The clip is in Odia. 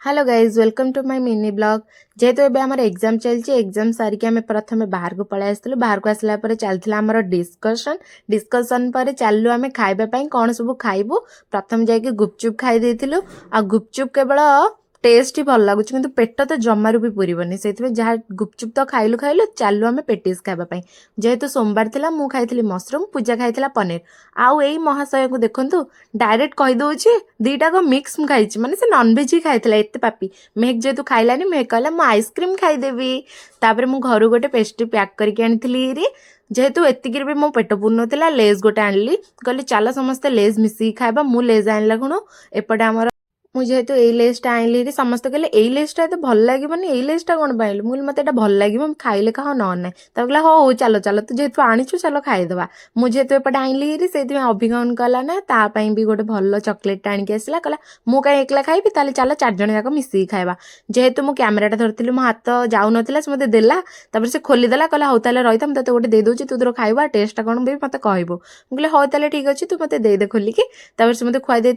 Hello guys, welcome to my mini vlog. ଯେହେତୁ ଏବେ ଆମର ଏକ୍ଜାମ୍ ଚାଲିଛି, ଏକ୍ଜାମ୍ ସାରିକି ଆମେ ପ୍ରଥମେ ବାହାରକୁ ପଳେଇ ଆସିଥିଲୁ। ବାହାରକୁ ଆସିଲା ପରେ ଚାଲିଥିଲା ଆମର ଡିସ୍କସନ୍। ଡିସ୍କସନ୍ ପରେ ଚାଲିଲୁ ଆମେ ଖାଇବା ପାଇଁ, କ'ଣ ସବୁ ଖାଇବୁ। ପ୍ରଥମେ ଯାଇକି ଗୁପଚୁପ୍ ଖାଇ ଦେଇଥିଲୁ। ଆଉ ଗୁପଚୁପ୍ କେବଳ ଟେଷ୍ଟ ହିଁ ଭଲ ଲାଗୁଛି, କିନ୍ତୁ ପେଟ ତ ଜମାରୁ ବି ପୁରିବନି। ସେଇଥିପାଇଁ ଯାହା ଗୁପଚୁପ୍ ତ ଖାଇଲୁ ଖାଇଲୁ, ଚାଲୁ ଆମେ ପେଟିସ୍ ଖାଇବା ପାଇଁ। ଯେହେତୁ ସୋମବାର ଥିଲା, ମୁଁ ଖାଇଥିଲି ମସରୁମ୍, ପୂଜା ଖାଇଥିଲା ପନିର। ଆଉ ଏଇ ମହାଶୟଙ୍କୁ ଦେଖନ୍ତୁ, ଡାଇରେକ୍ଟ କହିଦେଉଛି, ଦୁଇଟାକ ମିକ୍ସ ମୁଁ ଖାଇଛି। ମାନେ ସେ ନନଭେଜ୍ ହିଁ ଖାଇଥିଲା, ଏତେ ପାପି। ମେଘ ଯେହେତୁ ଖାଇଲାନି, ମେଘ କହିଲା, "ମୁଁ ଆଇସ୍କ୍ରିମ୍ ଖାଇଦେବି।" ତାପରେ ମୁଁ ଘରୁ ଗୋଟେ ପେଷ୍ଟ୍ରି ପ୍ୟାକ୍ କରିକି ଆଣିଥିଲି ହେରି। ଯେହେତୁ ଏତିକିରେ ବି ମୋ ପେଟ ପୁରୁନଥିଲା, ଲେଜ୍ ଗୋଟେ ଆଣିଲି। କହିଲି, ଚାଲ ସମସ୍ତେ ଲେଜ୍ ମିଶିକି ଖାଇବା। ମୁଁ ଲେଜ୍ ଆଣିଲା ଖୁଣୁ ଏପଟେ ଆମର ମୁଁ ଯେହେତୁ ଏଇ ଲେଜ୍ଟା ଆଣିଲି ହେରି, ସମସ୍ତେ କହିଲେ, "ଏଇ ଲେଜ୍ଟା ଏତେ ଭଲ ଲାଗିବନି, ଏଇ ଲେଜ୍ଟା କ'ଣ ପାଇଁ ଆଣିଲୁ?" ମୁଁ କହିଲି, "ମୋତେ ଏଇଟା ଭଲ ଲାଗିବ, ମୁଁ ଖାଇଲେ ଖାଅ, ନହେଲେ ନାହିଁ।" ତାପରେ କହିଲା, "ହଉ ହଉ, ଚାଲ ଚାଲ, ତୁ ଯେହେତୁ ଆଣିଛୁ, ଚାଲ ଖାଇଦେବା।" ମୁଁ ଯେହେତୁ ଏପଟେ ଆଣିଲି ହେରି, ସେଇଥିପାଇଁ ଅଭିଗମନ କଲା ନା ତା ପାଇଁ ବି ଗୋଟେ ଭଲ ଚକୋଲେଟ୍ଟା ଆଣିକି ଆସିଲା। କହିଲା, "ମୁଁ କାହିଁ ଏକଲା ଖାଇବି? ତାହେଲେ ଚାଲ, ଚାରିଜଣ ଯାକ ମିଶିକି ଖାଇବା।" ଯେହେତୁ ମୁଁ କ୍ୟାମେରାଟା ଧରିଥିଲି, ମୋ ହାତ ଯାଉନଥିଲା, ସେ ମୋତେ ଦେଲା। ତାପରେ ସେ ଖୋଲିଦେଲା। କହିଲା, "ହଉ ତାହେଲେ ରହିଥା, ମୁଁ ତୋତେ ଗୋଟେ ଦେଇଦେଉଛି, ତୁ ତୋର ଖାଇବୁ ଆଉ ଟେଷ୍ଟଟା କ'ଣ ବି ମୋତେ କହିବୁ।" ମୁଁ କହିଲି, "ହଉ ତାହେଲେ ଠିକ୍ ଅଛି, ତୁ ମୋତେ ଦେଇଦେ ଖୋଲିକି।" ତାପରେ ସେ ମୋତେ ଖୁଆଇ ଦେଇ